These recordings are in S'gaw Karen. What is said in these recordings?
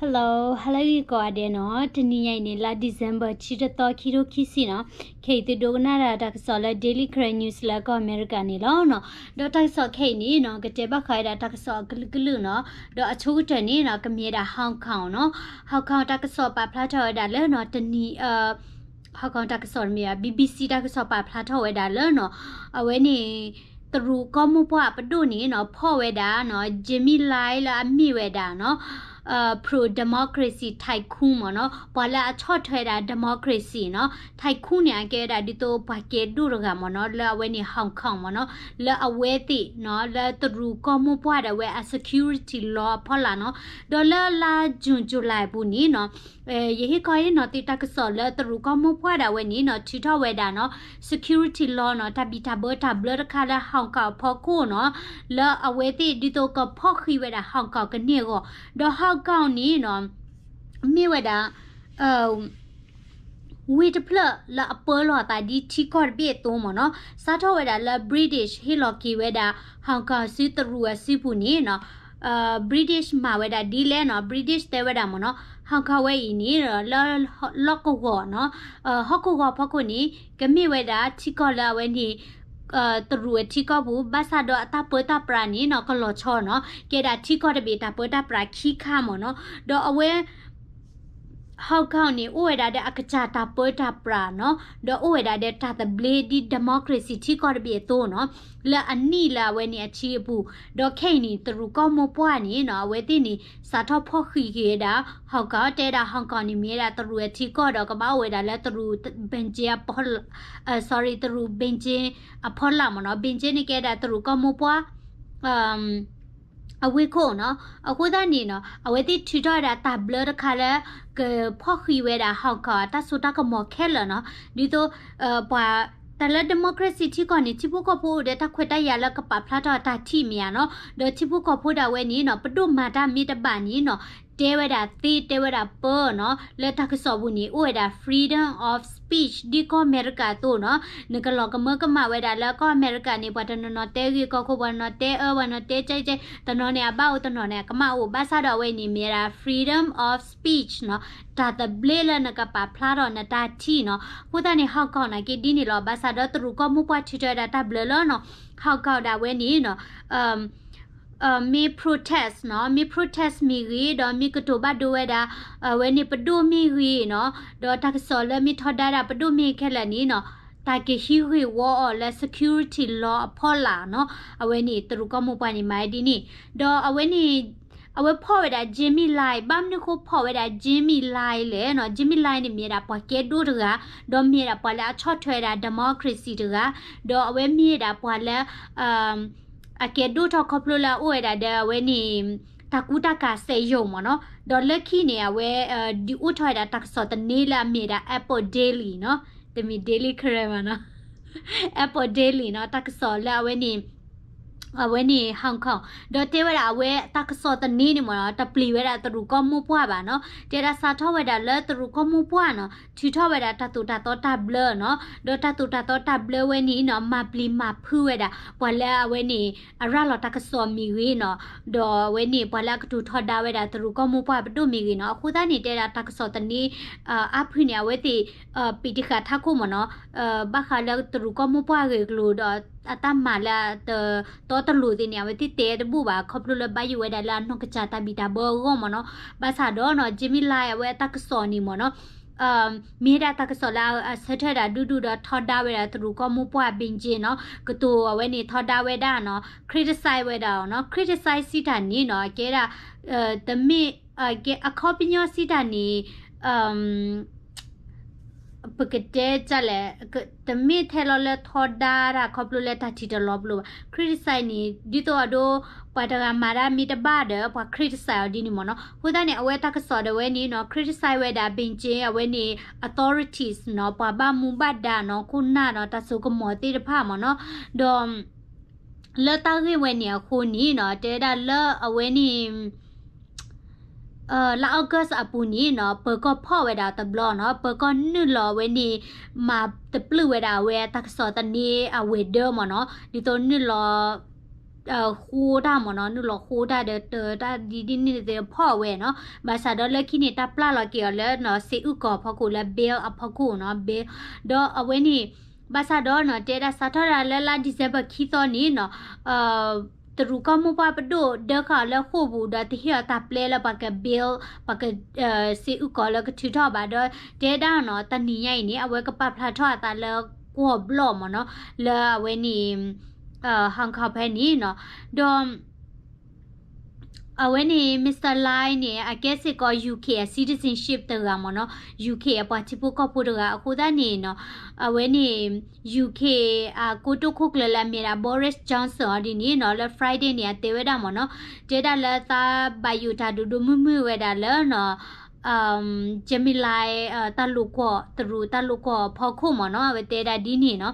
Hello, hello ဂ့ၤကိးဂၤဒဲးနီၤ, တနံၤညါအံၤန့ၣ် လါ December ဆံတသီ ခံထိခံဆံနီၤ, ခဲအံၤသုဒိကနၣ်တၢ်တၢ်ကစီၣ်လၢ Daily Karen News လၢကီၢ်အမဲရကၤန့ၣ်လီၤနီၤ, ဒီးတၢ်ကစီၣ်ခဲအံၤန့ၣ်နီၤ ကတဲဘၣ်ဃးဝဲဒၣ်တၢ်ကစီၣ်အကလုာ်ကလုာ်နီၤ, ဒီးအဆိကတၢၢ်န့ၣ်နီၤ ကမ့ၢ်ဝဲဒၣ် Hong Kong နီၤ, Hong Kong တၢ်ကစီၣ်ပာ်ဖျါထီၣ်ဝဲဒၣ်လၢနီၤ တနံၤ Hong Kong တၢ်ကစီၣ်မ့ၢ် BBC တၢ်ကစီၣ်ပာ်ဖျါထီၣ်ဝဲဒၣ်လၢနီၤ, အဝဲန့ၣ် တရူးကီၢ်မိၢ်ပှၢ်ပဒိၣ်န့ၣ်နီၤ ဖီၣ်ဝဲဒၣ်နီၤ Jimmy Lai လၢအမ့ၢ်ဝဲဒၣ်နီၤ pro democracy tycoon မ့ၢ်နီၤ, ပှၤလၢအဆီၣ်ထွဲဒၣ် democracy နီၤ, tycoon န့ၣ် အကဲဝဲဒၣ်ဒ်သိးပှၤကဲဒိၣ်တဂၤမ့ၢ်နီၤ လၢအဝဲန့ၣ် Hong Kong မ့ၢ်နီၤ, လၢအဝဲသ့ၣ်နီၤ လၢတရူးကီၢ်မိၢ်ပှၢ်ဒၣ်ဝဲအ security law အဖီလာ်နီၤ, ဒီးလၢလါ June July အပူၤန့ၣ်နီၤ ယဟ့ၣ်ခီဟ့ၣ်နီၤသုတၢ်ကစီၣ်လၢတရူးကီၢ်မိၢ်ပှၢ်ဒၣ်ဝဲန့ၣ်နီၤ ထုးထီၣ်ဝဲဒၣ်နီၤ security law နီၤ တၢ်ဘံၣ်တၢ်ဘၢတၢ်ဘျၢတခါလၢ Hong Kong အဖီခိၣ်နီၤ, လၢအဝဲသ့ၣ်ဒ်သိးကဖီၣ်ဃံးဝဲဒၣ် Hong Kong ကန့ၢ်အဂီၢ်, ဒီး Hong Kong န့ၣ်နီၤ မ့ၢ်ဝဲဒၣ် ဝ့ၢ်တဖျၢၣ်လၢအပၢလီၤအသးဒ်ထံကီၢ်တဘ့ၣ်အသိးမ့ၢ်နီၤ, စးထီၣ်ဝဲဒၣ်လၢ British ဟ့ၣ်လီၤက့ၤဝဲဒၣ် Hong Kong ဆူတရူးအစုပူၤန့ၣ်နီၤ, British မၤဝဲဒၣ်ဒ်လဲၣ်နီၤ, British တဲဝဲဒၣ်မ့ၢ်နီၤ Hong Kong ဝဲအံၤန့ၣ် လၢလီၢ်ကဝီၤနီၤ ဟီၣ်ကဝီၤဖီခိၣ်န့ၣ် ကမ့ၢ်ဝဲဒၣ်ထံကီၢ်လၢအဝဲန့ၣ် တရူးအထံကီၢ်ပူၤ ဘၣ်ဆၣ်ဒီးအတၢ်ပၢတၢ်ပြးန့ၣ်နီၤ ကလီၤဆီနီၤ ကဲဒၣ်ထံကီၢ်တဘ့ၣ်တၢ်ပၢတၢ်ပြးခံခါမ့ၢ်နီၤ, ဒီးအဝဲ Hong Kong န့ၣ် အိၣ်ဝဲဒၣ်ဒီးအကစၢ်တၢ်ပၢတၢ်ပြးနီၤ, ဒီးအိၣ်ဝဲဒၣ်ဒီးတၢ်သဘျ့ဒ် democracy ထံကီၢ်တဘ့ၣ်အသိးနီၤ, လၢအနံၣ်လၢအဝဲန့ၣ်အထံအပူၤ, ဒီးခဲအံၤန့ၣ် တရူးကီၢ်မိၢ်ပှၢ်န့ၣ်နီၤ အဝဲသ့ၣ်န့ၣ် စးထီၣ်ဖီၣ်ဃံးက့ၤဝဲဒၣ် Hong Kong တဲဒၣ် Hong Kong န့ၣ်မ့ၢ်ဝဲဒၣ်တရူးအထံကီၢ်ဒီးကဘၣ်အိၣ်ဝဲဒၣ်လၢတရူး Beijing အဖီ sorry တရူး Beijing အဖီလာ်မ့ၢ်နီၤ, Beijing န့ၣ်ကဲဒၣ်တရူးကီၢ်မိၢ်ပှၢ် အဝ့ၢ်ခိၣ်နီၤ, အဃိသတးန့ၣ်နီၤ အဝဲသ့ၣ်ထုးထီၣ်ဝဲဒၣ်တၢ်ဘျၢတခါလၢ ကဖီၣ်ဃံးဝဲဒၣ် Hong Kong အတၢ်စိတၢ်ကမီၤခဲလၢာ်နီၤ, ဒ်သိး ပှၤ တၢ်လၢ democracy ထံကီၢ်န့ၣ် ထံဖိကီၢ်ဖိအိၣ်ဒီးတၢ်ခွဲးတၢ်ယာ်လၢကပာ်ဖျါထီၣ်တၢ်ထံၣ်မ့ၢ်ဧါနီၤ, ဒီးထံဖိကီၢ်ဖိဒၣ်ဝဲန့ၣ်နီၤ ပဒိၣ်မၤတၢ်မ့ၢ်တဘၣ်န့ၣ်နီၤ တဲဝဲဒၣ်သ့တဲဝဲဒၣ်ပၢနီၤ, လၢတၢ်ကစီၣ်ပူၤန့ၣ် အိၣ်ဝဲဒၣ် freedom of speech ဒ်ကီၢ်အမဲရကၤအသိးနီၤ, နကလီၤကမၢကမၣ်ဝဲဒၣ်လၢကီၢ်အမဲရကၤန့ၣ် ပှၤတနီၤနီၤတဲဂ့ၢ်ကီၢ်ခိၣ် ပှၤတနီၤတဲအၢ ပှၤတနီၤတဲကဲကဲ တနီၤန့ၣ်အဘၣ်အိၣ် တနီၤန့ၣ်အကမၣ်အိၣ်, ဘၣ်ဆၣ်ဒီးအဝဲန့ၣ်မ့ၢ်ဝဲဒၣ် freedom of speech နီၤ, တၢ်သဘျ့လၢနကပာ်ဖျါထီၣ်နတၢ်ထံၣ်နီၤ, အဃိသတးန့ၣ် Hong Kong နာ်က့ဒ်န့ၣ်လီၤ, ဘၣ်ဆၣ်ဒီးတရူးကီၢ်မိၢ်ပှၢ်ထုးထီၣ်ဝဲဒၣ်တၢ်ဘျၢလၢနီၤ, Hong Kong ဒၣ်ဝဲန့ၣ်နီၤ မ့ၢ် protest နီၤ, မ့ၢ် protest မ့ၢ်ဂ့ၤ ဒီးမ့ၢ်ကတိၤဘၣ်ဒိဝဲဒၣ် အဝဲန့ၣ်ပဒိၣ်မ့ၢ်ဂ့ၤနီၤ, ဒီးတၢ်ကစီၣ်လၢမ့ၢ်ထီဒါဒၣ်ပဒိၣ်မ့ၢ်ဂ့ၤခဲလၢာ်န့ၣ်နီၤ, တၢ်ကဟံးဂ့ၢ်ဝီအီၤလၢ security law အဖီလာ်နီၤ, အဝဲန့ၣ်တရူးကီၢ်မိၢ်ပှၢ်န့ၣ်မၤဝဲဒ်န့ၣ်, ဒီးအဝဲန့ၣ် အဝဲဖီၣ်ဝဲဒၣ် Jimmy Lai ဘၣ်မနုၤဃိဖီၣ်ဝဲဒၣ် Jimmy Lai လဲၣ်နီၤ, Jimmy Lai န့ၣ်မ့ၢ်ဝဲဒၣ်ပှၤကဲဒိၣ်တဂၤ, ဒီးမ့ၢ်ဝဲဒၣ်ပှၤလၢအဆီၣ်ထွဲဝဲဒၣ် democracy တဂၤ, ဒီးအဝဲမ့ၢ်ဝဲဒၣ်ပှၤလၢ အကဲဒိၣ်ထီၣ်ခီဖျိလၢအအိၣ်ဝဲဒၣ်ဒီးအဝဲန့ၣ် တၢ်ကူတၢ်ကၤစက်ရုံမ့ၢ်နီၤ, ဒီးလၢခံန့ၣ် အဝဲ ဒုးအိၣ်ထီၣ်ဝဲဒၣ်တၢ်ကစီၣ်သန့လၢအမ့ၢ်ဝဲဒၣ် Apple Daily နီၤ, တမ့ၢ် Daily Karen ဘၣ်နီၤ, Apple Daily နီၤ, တၢ်ကစီၣ်လၢအဝဲန့ၣ် အဝဲန့ၣ် Hong Kong ဒီးတဲဝဲဒၣ်အဝဲတၢ်ကစီၣ်သန့န့ၣ်မ့ၢ်နီၤ တပျံၤဝဲဒၣ်တရူးကီၢ်မိၢ်ပှၢ်ဘၣ်နီၤ, တဲဒၣ်စးထီၣ်ဝဲဒၣ်လၢတရူးကီၢ်မိၢ်ပှၢ်နီၤ ထုးထီၣ်ဝဲဒၣ်တၢ်သိၣ်တၢ်သီတၢ်ဘျၢနီၤ, ဒီးတၢ်သိၣ်တၢ်သီတၢ်ဘျၢဝဲန့ၣ်နီၤ မၤပျံၤမၤဖုးဝဲဒၣ် ပှၤလၢအဝဲန့ၣ် အရၤလီၤတၢ်ကစီၣ်မ့ၢ်ဂ့ၤနီၤ, ဒီးအဝဲန့ၣ် ပှၤလၢအကတိၤထီဒါဝဲဒၣ်တရူးကီၢ်မိၢ်ပှၢ်ပဒိၣ်မ့ၢ်ဂ့ၤနီၤ, အဃိသတးန့ၣ် တဲဒၣ်တၢ်ကစီၣ်သန့ အါဖုန့ၣ် အဝဲသ့ၣ် ပံးတဃာ်ထးခိၣ်မ့ၢ်နီၤ, ဘၣ်ဃးလၢတရူးကီၢ်မိၢ်ပှၢ်ဂ့ၢ်ကျိၤဒီး အတၢ်မၤလၢတတီတလိၤသ့ၣ်န့ၣ် အဝဲသ့ၣ်တဲတဘူၣ်ဘၣ် ခီဖျိလၢဘၣ်ယိၣ်ဝဲဒၣ်လၢအနီၢ်ကစၢ်တၢ်ဘံၣ်တၢ်ဘၢအဂီၢ်မ့ၢ်နီၤ, ဘၣ်ဆၣ်ဒီးနီၤ Jimmy Lai အဝဲအတၢ်ကစီၣ်န့ၣ်မ့ၢ်နီၤ မ့ၢ်ဒၣ်တၢ်ကစီၣ်လၢအဆၢထၢၣ်ဒၣ်ဒူဒူဒီးထီဒါဝဲဒၣ်တရူးကီၢ်မိၢ်ပှၢ် Beijing နီၤ, ကတိၤအဝဲန့ၣ်ထီဒါဝဲဒၣ်နီၤ criticize ဝဲဒၣ်နီၤ, criticize စံးတၢ်န့ၣ်နီၤ ကဲဒၣ် တမ့ၢ် ကဲအခီပညီစံးတၢ်န့ၣ် ပကတဲဒ်လဲၣ်, တမ့ၢ်ထဲလီၤလၢထီဒါတၢ်ခီဖျိလၢတၢ်ထံၣ်တလီၤပလိာ်ဘၣ်, criticize န့ၣ် ဒ်သိးအဒိ ပှၤတဂၤမၤတၢ်မ့ၢ်တဘၣ်ဒီး ပှၤ criticize အီၤဒ်န့ၣ်မ့ၢ်နီၤ, အဃိသတးန့ၣ် အဝဲတၢ်ကစီၣ်ဒၣ်ဝဲန့ၣ်နီၤ criticize ဝဲဒၣ် Beijing အဝဲန့ၣ် authorities နီၤ ပှၤဘၣ်မူဘၣ်ဒါနီၤ ခိၣ်နၢ်နီၤ တၢ်စိကမီၤသ့ၣ်တဖၣ်မ့ၢ်နီၤ, ဒီး လၢတၢ်ဂ့ၢ်ဝဲန့ၣ်အဃိန့ၣ်နီၤ တဲဒၣ်လၢအဝဲန့ၣ် လါ August အပူၤန့ၣ်နီၤ ပၢၤကီၢ်ဖီၣ်ဝဲဒၣ်တဘျီနီၤ, ပၢၤကီၢ်နုာ်လီၤအဝဲန့ၣ် မၤတပျုာ်ဝဲဒၣ်အဝဲတၢ်ကစီၣ်သန့အဝဲၤဒၢမ့ၢ်နီၤ, ဒ်သိးနုာ်လီၤ ဃိတၢ်မ့ၢ်နီၤ, နုာ်လီၤဃိတၢ်ဒီးတၢ်ဒ်န့ၣ်သ့ၣ်ဖီၣ်ဝဲနီၤ. ဘၣ်ဆၣ်ဒီးလၢခံန့ၣ် တၢ်ပျၢ်လီၤက့ၤအီၤလၢနီၤ စ့အုၣ်ကီၤအဖီခိၣ် လၢ bail အဖီခိၣ်နီၤ, bail. ဒီးအဝဲန့ၣ် ဘၣ်ဆၣ်ဒီးနီၤ တဲဒၣ်စးထီၣ်ဒၣ်လၢလါ December ခံသီန့ၣ်နီၤ တရူးကီၢ်မိၢ်ပှၢ်ပဒိၣ်ဒၢဃာ်အီၤလၢဃိာ်ပူၤ ဒီးတဟ့ၣ်အီၤတၢ်ပျဲလၢပှၤက bail, ပှၤက စ့အုၣ်ကီၤလၢကထုးထီၣ်ဘၣ်ဒီး တဲဒၣ်နီၤ တနံၤညါအံၤန့ၣ် အဝဲကပာ်ဖျါထီၣ်အသးလၢ ကွီၢ်ဘျီၣ်မ့ၢ်နီၤ လၢအဝဲန့ၣ် Hong Kong ဖဲန့ၣ်နီၤ. ဒီး အဝဲန့ၣ် Mister Lai န့ၣ် အကဲစ့ၢ်ကီး UK အ citizenship တဂၤမ့ၢ်နီၤ, UK အပှၤထံဖိကီၢ်ဖိတဂၤ အဃိသတးန့ၣ်နီၤ အဝဲန့ၣ် UK အကိတိာ်ခိၣ်ကျၢၢ်လၢအမ့ၢ်ဒၣ် Boris Johnson အီၤဒ်န့ၣ်နီၤ လၢ Friday န့ၣ် အတဲဝဲဒၣ်မ့ၢ်နီၤ, တဲဒၣ်လၢသးဘၣ်ယိၣ်တၢ်ဒိၣ်ဒိၣ်မုၢ်မုၢ်ဝဲဒၣ်လၢနီၤ Jamie Lai တၢ်လိာ်ကွီၢ် တရူးတၢ်လိာ်ကွီၢ်အဖီခိၣ်မ့ၢ်နီၤ, အဝဲတဲဒၣ်ဒ်န့ၣ်နီၤ.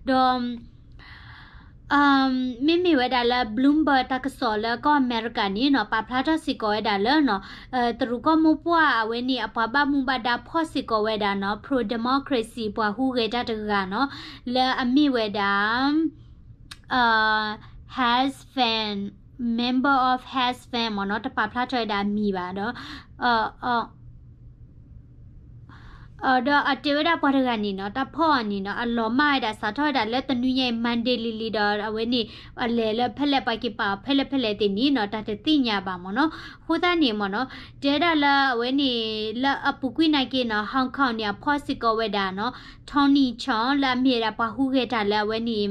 ဒီး မ့မ့ၢ်ဝဲဒၣ်လၢ Bloomberg တၢ်ကစီၣ်လၢကီၢ်အမဲရကၤန့ၣ်နီၤ ပာ်ဖျါထီၣ်စ့ၢ်ကီးဝဲဒၣ်လၢနီၤ တရူးကီၢ်မိၢ်ပှၢ်အဝဲန့ၣ် အပှၤဘၣ်မူဘၣ်ဒါဖီၣ်စ့ၢ်ကီးဝဲဒၣ်နီၤ pro-democracy ပှၤဟူးဂဲၤတၢ်တဂၤနီၤ လၢအမ့ၢ်ဝဲဒၣ် Health Fund, member of Health Fund မ့ၢ်နီၤ, တပာ်ဖျါထီၣ်ဝဲဒၣ်အမံၤဘၣ်ဒီး ဒီးအတဲဝဲဒၣ်ပှၤတဂၤန့ၣ်နီၤ တၢ်ဖီၣ်အီၤန့ၣ်နီၤ အလီၤမၢ်ဝဲဒၣ်စးထီၣ်ဝဲဒၣ်လၢတနွံညါအံၤ Monday လံၤလံၤဒီး အဝဲန့ၣ် အလဲၤလၢဖဲလဲၣ် ပှၤက့ၤပာ်အီၤဖဲလဲၣ်ဖဲလဲၣ်သ့ၣ်န့ၣ်နီၤ တၢ်တသ့ၣ်ညါဘၣ်မ့ၢ်နီၤ. အဃိသတးန့ၣ်မ့ၢ်နီၤ တဲဒၣ်လၢအဝဲန့ၣ် လၢအပူၤကွံာ်နာ်က့နီၤ Hong Kong န့ၣ် အဖီၣ်စ့ၢ်ကီးဝဲဒၣ်နီၤ Tony Chong လၢအမ့ၢ်ဝဲဒၣ်ပှၤဟူးဂဲၤတၢ်လၢအဝဲန့ၣ်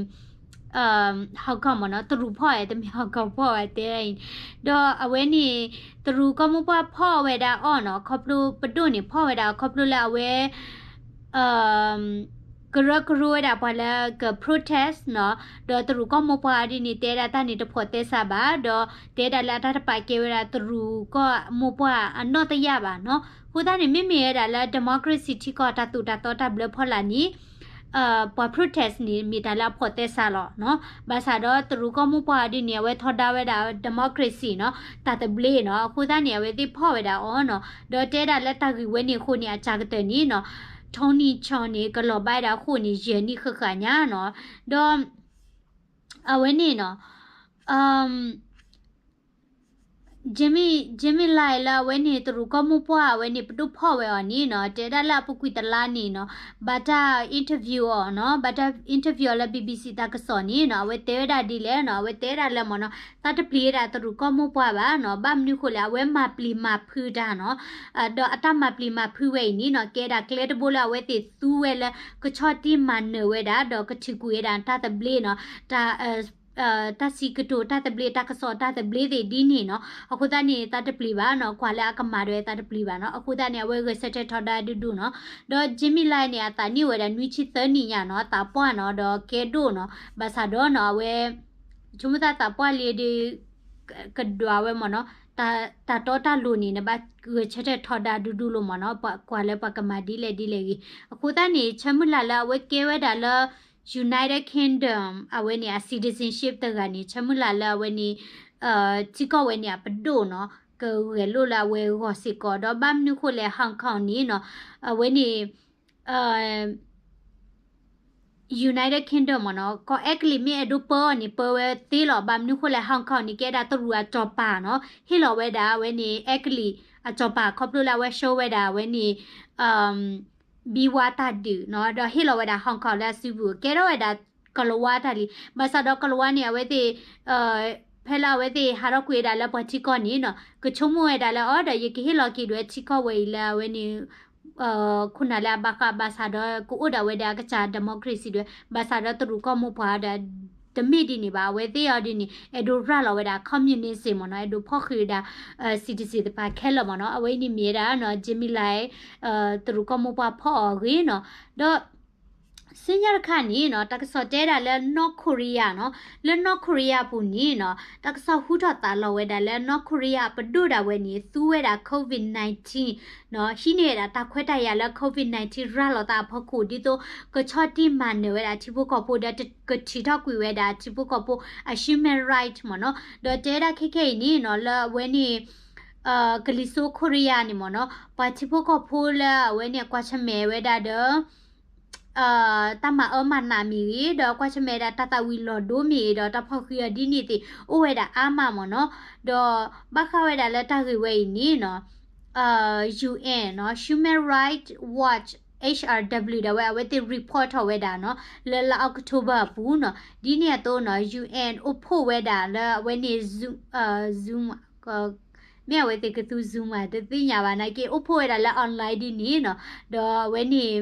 Hong Kong မ့ၢ်နီၤ, တရူးဖီၣ်ဝဲ တမ့ၢ် Hong Kong ဖီၣ်ဝဲတဲအံၤ, ဒီးအဝဲန့ၣ် တရူးကီၢ်မိၢ်ပှၢ်ဖီၣ်ဝဲဒၣ်အီၤနီၤ, ခီဖျိပဒိၣ်န့ၣ် ဖီၣ်ဝဲဒၣ်အီၤခီဖျိလၢအဝဲ ကရၢကရိဝဲဒၣ်ပှၤလၢက protest နီၤ, ဒီးတရူးကီၢ်မိၢ်ပှၢ်ဒ်န့ၣ် တဲဒၣ်တၢ်န့ၣ်တဖိးသဲစးဘၣ်, ဒီးတဲဒၣ်လၢအတၢ်တပာ်ကဲဝဲဒၣ်တရူးကီၢ်မိၢ်ပှၢ်အနီၢ်တယၢ်ဘၣ်နီၤ. အဃိသတးန့ၣ် မ့မ့ၢ်ဝဲဒၣ်လၢ democracy ထံကီၢ်တၢ်သိၣ်တၢ်သီတၢ်ဘျၢဖီလာ်န့ၣ် ပှၤ protest န့ၣ် မ့ၢ်တၢ်လၢအဖိးသဲစးလီၤနီၤ. ဘၣ်ဆၣ်ဒီးတရူးကီၢ်မိၢ်ပှၢ်ဒ်န့ၣ် အဝဲထီဒါဝဲဒၣ် democracy နီၤ, တၢ်သဘျ့နီၤ. အဃိသတးန့ၣ် အဝဲသ့ၣ်ဖီၣ်ဝဲဒၣ်အီၤနီၤ, ဒီးတဲဒၣ်လၢတၢ်ဂ့ၢ်ဝဲန့ၣ်အဃိန့ၣ် အစှၤကတၢၢ်န့ၣ်နီၤ Tony Chong န့ၣ် ကလီၤဘၣ်ဝဲဒၣ်အဃိန့ၣ် ယဲၢ်နံၣ်ဃၣ်ဃၣ်ညါနီၤ, ဒီး အဝဲန့ၣ်နီၤ Jimmy Jimmy Lai လၢအဝဲန့ၣ် တရူးကီၢ်မိၢ်ပှၢ်အဝဲန့ၣ် ပဒိၣ်ဖီၣ်ဝဲအီၤန့ၣ်နီၤ, တဲဒၣ်လၢအပူၤကွံာ်တလါန့ၣ်နီၤ ဘၣ်တၢ် interview အီၤနီၤ, ဘၣ်တၢ် interview အီၤလၢ BBC တၢ်ကစီၣ်န့ၣ်နီၤ, အဝဲတဲဝဲဒၣ်ဒ်လဲၣ်နီၤ, အဝဲတဲဝဲဒၣ်လၢမ့ၢ်နီၤ သးတပျံၤဝဲဒၣ်တရူးကီၢ်မိၢ်ပှၢ်ဘၣ်နီၤ, ဘၣ်မနုၤဃိလဲၣ် အဝဲမၤပျံၤမၤဖုးတၢ်နီၤ, ဒီးအတၢ်မၤပျံၤမၤဖုးဝဲအံၤန့ၣ်နီၤ ကဲဒၣ်ကျဲတဘိလၢအဝဲသ့ၣ်သူဝဲလၢ ကဆီၣ်တံၢ်မၤနၢၤဝဲဒၣ် ဒီးကထုးကွံာ်ဝဲဒၣ်တၢ်သဘျ့နီၤ, တၢ် တၢ်စံးကတိၤတၢ်သဘျ့ တၢ်ကစီၣ်တၢ်သဘျ့သ့ၣ်ဒ်န့ၣ်နီၤ. အဃိသတးန့ၣ် သးတပျံၤဘၣ်နီၤ, ကွၢ်လၢအကမၤဒီးသးတပျံၤဘၣ်နီၤ. အဃိသတးန့ၣ် အဝဲဂဲၤဆၢထၢၣ်ထီဒါဒူဒူနီၤ. ဒီး Jimmy Lai န့ၣ် အသးနံၣ်အိၣ်ဝဲဒၣ်နွံဆံသၢနံၣ်ညါနီၤ, သးပှၢ်နီၤ, ဒီးကဲဒိၣ်နီၤ. ဘၣ်ဆၣ်ဒီးနီၤ အဝဲ ဆိကမိၣ်သးသးပှၢ်လံဒီး ကဒွးဝဲမ့ၢ်နီၤ, တၢ်တီတၢ်လိၤန့ၣ် နဘၣ်ဂဲၤဆၢထၢၣ်ထီဒါဒူဒူလီၤမ့ၢ်နီၤ, ကွၢ်လၢပှၤကမၤဒ်လဲၣ်ဒ်လဲၣ်ဂ့ၤ. အဃိသတးန့ၣ် ဆၢမုၢ်လၢ်လၢအဝဲကဲဝဲဒၣ်လၢ United Kingdom အဝဲန့ၣ် အ citizenship တဂၤန့ၣ် ဆၢမုၢ်လၢ်လၢအဝဲန့ၣ် ထံကီၢ်ဝဲန့ၣ်အပဒိၣ်နီၤ, ကဂဲၤလိာ်လၢအဝဲဂီၢ်စ့ၢ်ကီး, ဒီးဘၣ်မနုၤဃိလဲၣ် Hong Kong န့ၣ်နီၤ, အဝဲန့ၣ် United Kingdom မ့ၢ်နီၤ, ကီၢ်အဲကလံးမ့ၢ်အဲၣ်ဒိးပၢအီၤန့ၣ် ပၢဝဲသ့လီၤ. ဘၣ်မနုၤဃိလဲၣ် Hong Kong န့ၣ် ကဲဒၣ်တရူးအစီၤပၤနီၤ, ဟ့ၣ်လီၤဝဲဒၣ်အဝဲန့ၣ် အဲကလံးအစီၤပၤ ခီဖျိလၢအဝဲဆှၢဝဲဒၣ်အဝဲန့ၣ် ဘံဝါတၢ်ဒုးနီၤ, ဒီးဟ့ၣ်လီၤဝဲဒၣ် Hong Kong လၢအစုပူၤ, ကဲထီၣ်ဝဲဒၣ်ကလၤဝါတၢ်လံ. ဘၣ်ဆၣ်ဒီးကလၤဝါန့ၣ် အဝဲသ့ၣ် ဖဲလၢအဝဲသ့ၣ်ဟးထီၣ်ကွံာ်ဝဲဒၣ်လၢပှၤထံကီၢ်န့ၣ်နီၤ, ကဆိကမိၣ်ဝဲဒၣ်လၢအီၤဒီး ယကဟ့ၣ်လီၤက့ၤဒၣ်ဝဲထံကီၢ်ဝဲအံၤလၢအဝဲန့ၣ် ခိၣ်နၢ်လၢအဘၣ်ဃး, ဘၣ်ဆၣ်ဒီး ကအိၣ်ဒၣ်ဝဲဒၣ်အကစၢ် democracy ဒၣ်ဝဲ, ဘၣ်ဆၣ်ဒီးတရူးကီၢ်မိၢ်ပှၢ်ဒီး တမ့ၢ်ဒ်န့ၣ်ဘၣ်. အဝဲသ့ၣ်အီၤဒ်န့ၣ် အဲၣ်ဒိးရၤလီၤဝဲဒၣ် communism မ့ၢ်နီၤ, အဲၣ်ဒိးဖီၣ်ဃံးဝဲဒၣ် citizen တဖၣ်ခဲလၢာ်မ့ၢ်နီၤ. အဝဲအံၤန့ၣ်မ့ၢ်ဝဲဒၣ်နီၤ Jimmy Lai တရူးကီၢ်မိၢ်ပှၢ်ဖီၣ်အီၤအဂ့ၢ်နီၤ. ဒီး ဆူညါတခါန့ၣ်နီၤ တၢ်ကစီၣ်တဲဒၣ်လၢ North Korea နီၤ, လၢ North Korea အပူၤန့ၣ်နီၤ တၢ်ကစီၣ်ဟူထီၣ်သါလီၤဝဲဒၣ်လၢ North Korea အပဒိၣ်ဒၣ်ဝဲန့ၣ် သူဝဲဒၣ် COVID nineteen နီၤ, ဟံးန့ၢ်ဝဲဒၣ်တၢ်ခွဲးတၢ်ယာ်လၢ COVID nineteen ရၤလီၤသးအဖီခိၣ် ဒ်သိးကဆီၣ်တံၢ်မၤနၢၤဝဲဒၣ်ထံဖိကီၢ်ဖိဒီး ကထုးထီၣ်ကွံာ်ဝဲဒၣ်ထံဖိကီၢ်ဖိအ human right မ့ၢ်နီၤ. ဒီးတဲဒၣ်ခဲခဲအံၤန့ၣ်နီၤ လၢအဝဲန့ၣ် ကလံၤစိး Korea န့ၣ်မ့ၢ်နီၤ ပှၤထံဖိကီၢ်ဖိလၢအဝဲန့ၣ် အကွၢ်ဆၢၣ်မဲာ်ဝဲဒၣ်ဒီး တၢ်မၤအၢမၤနးမ့ၢ်ဂ့ၤ ဒီးကွၢ်ဆၢၣ်မဲာ်ဝဲဒၣ်တၢ်သးဝံၤလီၤဒိမ့ၢ်ဂ့ၤ ဒီးတၢ်ဖီၣ်ဃံးအီၤဒ်န့ၣ်သ့ၣ် အိၣ်ဝဲဒၣ်အါမးမ့ၢ်နီၤ. ဒီးဘၣ်ဃးဝဲဒၣ်လၢတၢ်ဂ့ၢ်ဝဲအံၤန့ၣ်နီၤ UN နီၤ Human Rights Watch H R W ဒၣ်ဝဲ အဝဲသ့ၣ် report ထီၣ်ဝဲဒၣ်နီၤ လၢလါ October အပူၤနီၤ ဒ်န့ၣ်အသိးနီၤ UN အိၣ်ဖှိၣ်ဝဲဒၣ်လၢအဝဲန့ၣ် Zoom Zoom မ့ၢ်အဝဲသ့ၣ်ကသူ Zoom မး တသ့ၣ်ညါဘၣ်နာ်က့ အိၣ်ဖှိၣ်ဝဲဒၣ်လၢ online ဒ်န့ၣ်နီၤ ဒီးအဝဲန့ၣ်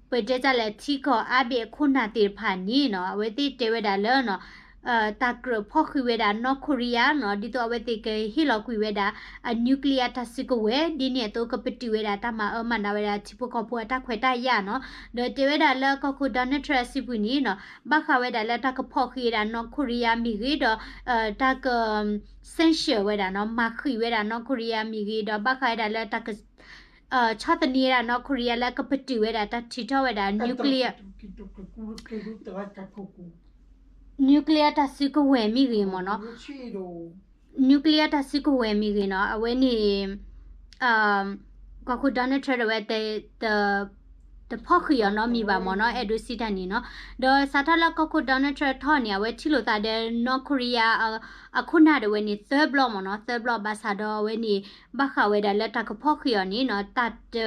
ပတဲတၢ်လဲၣ် ထံကီၢ်အါဘ့ၣ်အခိၣ်နၢ်သ့ၣ်တဖၣ်န့ၣ်နီၤ အဝဲသ့ၣ်တဲဝဲဒၣ်လၢနီၤ တၢ်ကြၢးဖီၣ်ဃံးဝဲဒၣ် North Korea နီၤ ဒ်သိးအဝဲသ့ၣ်ကဟ့ၣ်လီၤကွံာ်ဝဲဒၣ် အ nuclear တၢ်စုကဝဲၤ ဒ်န့ၣ်အသိးကပတုာ်ဝဲဒၣ်တၢ်မၤအၢမၤနးဝဲဒၣ်ထံဖိကီၢ်ဖိအတၢ်ခွဲးတၢ်ယာ်နီၤ. ဒီးတဲဝဲဒၣ်လၢကီၢ်ခိၣ် Donald Trump အစုပူၤန့ၣ်နီၤ ဘၣ်ဃးဝဲဒၣ်လၢတၢ်ကဖီၣ်ဃံးဝဲဒၣ် North Korea မ့ၢ်ဂ့ၤဒီး တၢ်က sanction ဝဲဒၣ်နီၤ မၤဃံးဝဲဒၣ် North Korea မ့ၢ်ဂ့ၤ ဒီးဘၣ်ဃးဝဲဒၣ်လၢတၢ်က ဆီၣ်သနံးဝဲဒၣ် North Korea လၢကပတုာ်ဝဲဒၣ်တၢ်ထုးထီၣ်ဝဲဒၣ် nuclear nuclear တၢ်စုကဝဲၤမ့ၢ်ဂ့ၤမ့ၢ်နီၤ nuclear တၢ်စုကဝဲၤမ့ၢ်ဂ့ၤမ့ၢ်နီၤ အဝဲန့ၣ် ကီၢ်ခိၣ် Donald Trump ဒၣ်ဝဲ တဖီၣ်ဃံးအီၤနီတမံၤဘၣ်မ့ၢ်နီၤ အဲၣ်ဒိးစံးတၢ်န့ၣ်နီၤ. ဒီးစးထီၣ်လၢကီၢ်ခိၣ် Donald Trump ထီၣ်န့ၣ် အဝဲထံၣ်လိာ်သးဒီး North Korea အခိၣ်နၢ်ဒၣ်ဝဲန့ၣ် သၢဘျီမ့ၢ်နီၤ သၢဘျီ ဘၣ်ဆၣ်ဒီးအဝဲန့ၣ် ဘၣ်ဃးဝဲဒၣ်လၢတၢ်ကဖီၣ်ဃံးအီၤန့ၣ်နီၤ တၢ်တ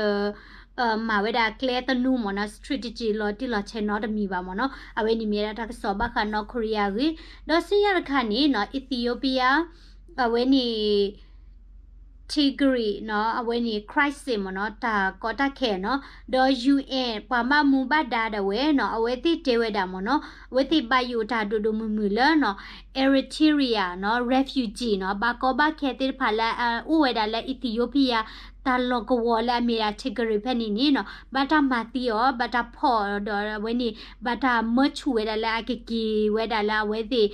မၤဝဲဒၣ်ကျဲသနူမ့ၢ်နီၤ strategy လီၤတံၢ်လီၤဆဲးနီတမံၤဘၣ်မ့ၢ်နီၤ အဝဲန့ၣ်မ့ၢ်ဝဲဒၣ်တၢ်ကစီၣ်ဘၣ်ဃး North Korea အဂ့ၢ် ဒီးဆူညါတခါန့ၣ်နီၤ Ethiopia အဝဲန့ၣ် Tigray နီၤ အဝဲန့ၣ် crisis မ့ၢ်နီၤ တၢ်ကီတၢ်ခဲနီၤ ဒီး UN ပှၤဘၣ်မူဘၣ်ဒါဒၣ်ဝဲနီၤ အဝဲသ့ၣ်တဲဝဲဒၣ်မ့ၢ်နီၤ အဝဲသ့ၣ်ဘၣ်ယိၣ်တၢ်ဒိၣ်ဒိၣ်မုၢ်မုၢ်လၢနီၤ Eritrea နီၤ refugee နီၤ ဘၣ်ကီဘၣ်ခဲသ့ၣ်တဖၣ်လၢအအိၣ်ဝဲဒၣ်လၢ Ethiopia တၢ်လီၢ်ကဝီၤလၢအမ့ၢ်ဒၣ် Tigray ဖဲန့ၣ်န့ၣ်နီၤ ဘၣ်တၢ်မၤသံအီၤ ဘၣ်တၢ်ဖီၣ်အီၤဒီးအဝဲန့ၣ် ဘၣ်တၢ်မၢဆူၣ်ဝဲဒၣ်လၢအကက့ၤဝဲဒၣ်လၢအဝဲသ့ၣ်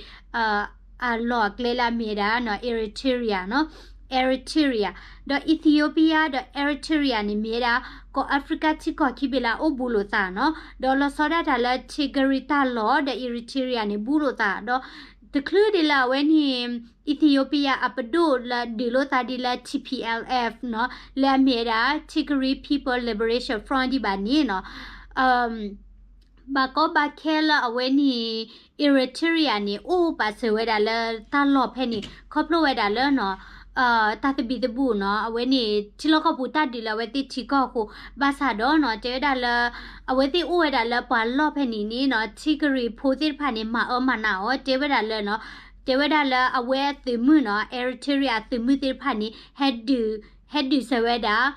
အလီၢ်အကျဲလၢအမ့ၢ်ဒၣ်နီၤ Eritrea နီၤ Eritrea ဒီး Ethiopia ဒီး Eritrea န့ၣ်မ့ၢ်ဝဲဒၣ် ကီၢ် Africa ထံကီၢ်ခံဘ့ၣ်လၢအအိၣ်ဘူးလိာ်သးနီၤ ဒီးလီၤဆီဒၣ်တၢ်လၢ Tigray တၢ်လီၢ်ဒီး Eritrea န့ၣ် ဘူးလိာ်သး ဒီးတချုးဒံးလၢအဝဲန့ၣ် Ethiopia အပဒိၣ်လၢဒုးလိာ်သးဒ်လၢ T P L F နီၤ လၢအမ့ၢ်ဝဲဒၣ် Tigray People Liberation Front ဒံးဘၣ်န့ၣ်နီၤ ဘၣ်ကီဘၣ်ခဲလၢအဝဲန့ၣ် Eritrea န့ၣ် အိၣ်ပာ်စၢၤဝဲဒၣ်လၢတၢ်လီၢ်ဖဲန့ၣ် ခီဖျိဝဲဒၣ်လၢနီၤ တၢ်သဘံၣ်သဘုၣ်နီၤ အဝဲန့ၣ် ထံလီၢ်ကီၢ်ပူၤတၢ်ဒုးလၢအဝဲသ့ၣ်ထံကီၢ်အဃိ ဘၣ်ဆၣ်ဒီးနီၤ တဲဝဲဒၣ်လၢ အဝဲသ့ၣ်အိၣ်ဝဲဒၣ်လၢပှၤလီၢ်ဖဲန့ၣ်န့ၣ်နီၤ Tigray ဖိသ့ၣ်တဖၣ်န့ၣ် မၤအၢမၤနးအီၤ တဲဝဲဒၣ်လၢနီၤ တဲဝဲဒၣ်လၢအဝဲအသုးမုၢ်နီၤ Eritrea အသုးမုၢ်သ့ၣ်တဖၣ်န့ၣ် ဟဲဒုး ဟဲဒုးစၢၤဝဲဒၣ်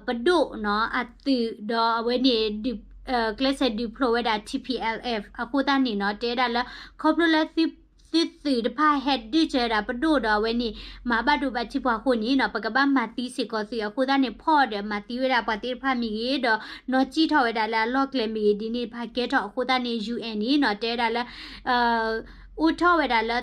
ပဒိၣ်နီၤ အသုးဒီးအဝဲန့ၣ် ကျဲးစၢးဒုးဖျိးဝဲဒၣ် T P L F အဃိသတးန့ၣ်နီၤ တဲဝဲဒၣ်လၢ ခီဖျိလၢ သုသုးတဖၣ်ဟဲဒုးစၢၤဝဲဒၣ်ပဒိၣ်ဒီးအဝဲန့ၣ် မၤဘၣ်ဒိဘၣ်ထံးပှၤအဃိန့ၣ်နီၤ ပကဘၣ်မၤသံစ့ၢ်ကီးသုးအဃိသတးန့ၣ် ဖီၣ်ဒီးမၤသံဝဲဒၣ်ပှၤသ့ၣ်တဖၣ်မ့ၢ်ဂ့ၤ ဒီးနီၣ်စံၣ်ထီၣ်ဝဲဒၣ်လၢအလီၢ်ကျဲမ့ၢ်ဂ့ၤ ဒ်န့ၣ်တဖၣ်ကဲထီၣ်အဃိသတးန့ၣ် UN န့ၣ်နီၤ တဲဝဲဒၣ်လၢ အိၣ်ထီၣ်ဝဲဒၣ်လၢ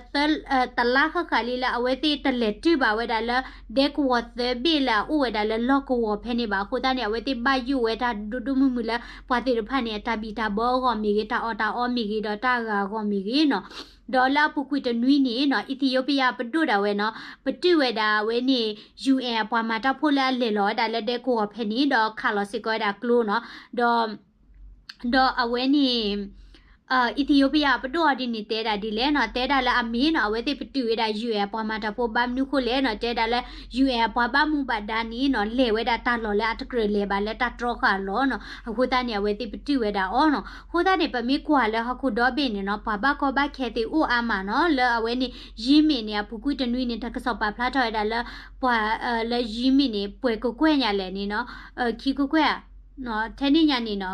တလါဃၣ်ဃၣ်လံလၢအဝဲသ့ၣ်တလဲၤတုၢ်ဘၣ်ဝဲဒၣ်လၢ ဒဲကဝီၤသၢဘ့ၣ်လၢအအိၣ်ဝဲဒၣ်လၢလီၢ်ကဝီၤဖဲန့ၣ်ဘၣ် အဃိသတးန့ၣ် အဝဲသ့ၣ်ဘၣ်ယိၣ်ဝဲတၢ်ဒိၣ်ဒိၣ်မုၢ်မုၢ်လၢ ပှၤသ့ၣ်တဖၣ်န့ၣ် အတၢ်ဘံၣ်တၢ်ဘၢအဂီၢ်မ့ၢ်ဂ့ၤ တၢ်အီၣ်တၢ်အီမ့ၢ်ဂ့ၤ ဒီးတၢ်ဂၤအဂီၢ်မ့ၢ်ဂ့ၤနီၤ ဒီးလၢအပူၤကွံာ်တနွံန့ၣ်နီၤ Ethiopia ပဒိၣ်ဒၣ်ဝဲနီၤ ပတုာ်ဝဲဒၣ်အဝဲန့ၣ် UN အပှၤမၤတၢ်ဖိလၢအလဲၤလီၤဝဲဒၣ်လၢဒဲကဝီၤဖဲန့ၣ် ဒီးခးလီၤစ့ၢ်ကီးဝဲဒၣ်ကျိနီၤ ဒီး ဒီးအဝဲန့ၣ် Ethiopia ပဒိၣ်အီၤဒ်န့ၣ်တဲဒၣ်ဒ်လဲၣ်နီၤ တဲဒၣ်လၢအမ့ၢ်နီၤ အဝဲသ့ၣ်ပတုာ်ဝဲဒၣ် UN အပှၤမၤတၢ်ဖိဘၣ်မနုၤဃိလဲၣ်နီၤ တဲဒၣ်လၢ UN အပှၤဘၣ်မူဘၣ်ဒါန့ၣ်နီၤ လဲၤဝဲဒၣ်တၢ်လီၢ်လၢအတကြၢးလဲၤဘၣ်လၢတၢ်တြီဃာ်အလီၢ်နီၤ အဃိသတးန့ၣ် အဝဲသ့ၣ်ပတုာ်ဝဲဒၣ်အီၤနီၤ အဃိသတးန့ၣ် ပမ့ၢ်ကွၢ်လၢဟီၣ်ခိၣ်ဒီဘ့ၣ်န့ၣ်နီၤ ပှၤဘၣ်ကီဘၣ်ခဲသ့ၣ်အိၣ်အါမးနီၤ လၢအဝဲန့ၣ် ယံမ့ၢ်န့ၣ် အပူၤကွံာ်တနွံန့ၣ် တၢ်ကစီၣ်ပာ်ဖျါထီၣ်ဝဲဒၣ်လၢ ပှၤလၢယံမ့ၢ်န့ၣ် ပှဲၤကကွဲၢ်ညါလဲၣ်န့ၣ်နီၤ ခံကကွဲၢ်ဧါ ထဲန့ၣ်ညါန့ၣ်နီၤ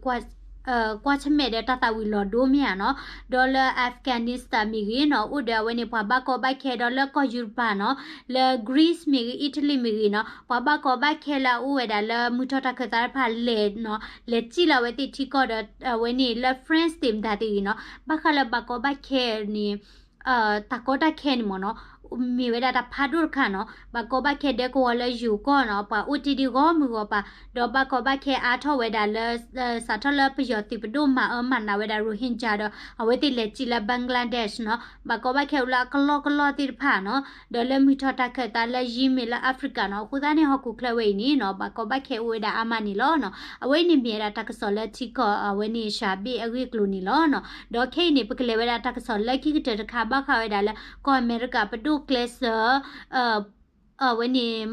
ကွၢ်ဆၢၣ်မဲာ်ဒီးတၢ်သးဝံၤလီၤဒိမ့ၢ်ဧါနီၤ ဒီးလၢ Afghanistan မ့ၢ်ဂ့ၤနီၤ အိၣ်ဒီးအဝဲန့ၣ် ပှၤဘၣ်ကီဘၣ်ခဲဒီးလၢကီၢ်ယူရပၤနီၤ လၢ Greece မ့ၢ်ဂ့ၤ Italy မ့ၢ်ဂ့ၤနီၤ ပှၤဘၣ်ကီဘၣ်ခဲလၢအအိၣ်ဝဲဒၣ်လၢမုၢ်ထီၣ်တၢ်ခၢၣ်သးတဖၣ်လဲၤနီၤ လဲၤစံၣ်လၢအဝဲသ့ၣ်ထံကီၢ်ဒီး အဝဲန့ၣ်လၢ France သ့ၣ်မတၤသ့ၣ်ဂ့ၤနီၤ ဘၣ်ဃးလၢဘၣ်ကီဘၣ်ခဲန့ၣ် တၢ်ကီတၢ်ခဲန့ၣ်မ့ၢ်နီၤ မ့ၢ်ဝဲဒၣ်တၢ်ဖးဒိၣ်တခါနီၤ, ဘၣ်ကီဘၣ်ခဲဒဲကဝီၤလၢယိၤကီၢ်နီၤ, ပှၤအိၣ်တ့ၢ်ဒံးဂီၢ်မုၢ်ဂီၤပၤ, ဒီးဘၣ်ကီဘၣ်ခဲအါထီၣ်ဝဲဒၣ်လၢ စးထီၣ်လၢပယီၤသုးပဒိၣ်မၤအၢမၤနးဝဲဒၣ် Rohingya ဒီး အဝဲသ့ၣ်လဲၤစံးလၢ Bangladesh နီၤ, ဘၣ်ကီဘၣ်ခဲအိၣ်လၢအကလီကလီသ့ၣ်တဖၣ်နီၤ, ဒီးလၢမုၢ်ထီၣ်တၢ်ခၢၣ်သးလၢယံၤမ့ၢ်လၢ Africa နီၤ, အဃိသတးန့ၣ် ဟီၣ်ခိၣ်ချၢဝဲအံၤန့ၣ်နီၤ, ဘၣ်ကီဘၣ်ခဲအိၣ်ဝဲဒၣ်အါမးန့ၣ်လီၤနီၤ, အဝဲအံၤန့ၣ်မ့ၢ်ဝဲဒၣ်တၢ်ကစီၣ်လၢထံကီၢ်အဝဲန့ၣ် ရှၤဘ့ၣ်အဂ့ၢ်အကျိၤန့ၣ်လီၤနီၤ, ဒီးခဲအံၤန့ၣ် ပကလဲၤဝဲဒၣ်တၢ်ကစီၣ်လၢခံကတၢၢ်တခါ ဘၣ်ဃးဝဲဒၣ်လၢ ကီၢ်အမဲရကၤပဒိၣ်ကျဲးစၢး အဝဲန့ၣ်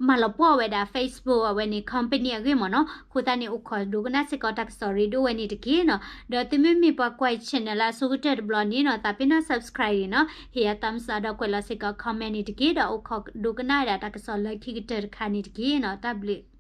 မၤလီၤပှီၢ်ဝဲဒၣ် Facebook အဝဲန့ၣ် company အဂ့ၢ်မ့ၢ်နီၤ, အဃိသတးန့ၣ် အိၣ်ခိးဒိကနၣ်စ့ၢ်ကီးတၢ်ကစီၣ်ရ့ဒိၣ်ဝဲန့ၣ်တက့ၢ်နီၤ, ဒီးသုမ့မ့ၢ်ပှၤကွၢ် channel လၢအဆိကတၢၢ်တဘျီန့ၣ်နီၤ, သးပ့ၤနီၣ် subscribe န့ၣ်နီၤ, ဟ့ၣ်ယၤ thumbs up ဒီးကွဲးလီၤစ့ၢ်ကီး comment န့ၣ်တက့ၢ်, ဒီးအိၣ်ခိးဒိကနၣ်ဝဲဒၣ်တၢ်ကစီၣ်လၢခံကတၢၢ်တခါန့ၣ်တက့ၢ်နီၤ, တၢ်ဘျုး